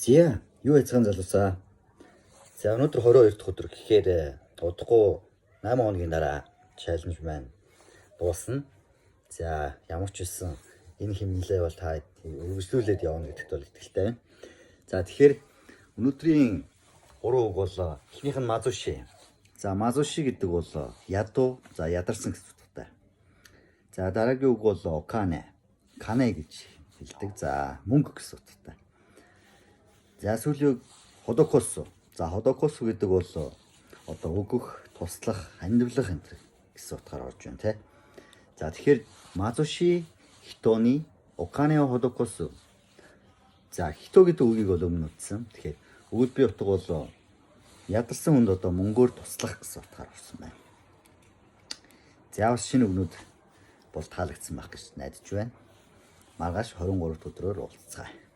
Зя, юу яцхан залуусаа. За, өнөөдөр 22 дахь өдөр гэхээр удахгүй 8 хоногийн дараа challenge маань дуусна. За, ямар ч байсан энэ хэмнэлээ бол та үргэлжлүүлээд явна гэдэгт бол итгэлтэй байна. За, тэгэхээр өнөөдрийн гурван үг бол эхнийх нь 貧しい. За, 貧しい гэдэг бол ядуу, за, ядарсан гэсэн утгатай. За, дараагийн үг бол お金. 金 гэж хэлдэг. За, мөнгө гэсэн утгатай. За, сүүлийн үг 施す. За, 施す гэдэг бол одоо өгөх, туслах, хандивлах энэ гэсэн утгаар орж байна, тий. За, тэгэхээр 貧しい人にお金を施す. За, 人 гэдэг үгийг бол өмнө үзсэн. Тэгэхээр өгүүлбэрийн утга бол ядарсан хүнд одоо мөнгөөр туслах гэсэн утгаар орсон байна. За, бас шинэ үгнүүд бол таалагдсан байх гэж найдаж байна. Маргааш 23 дахь өдрөөр уулзцгаая.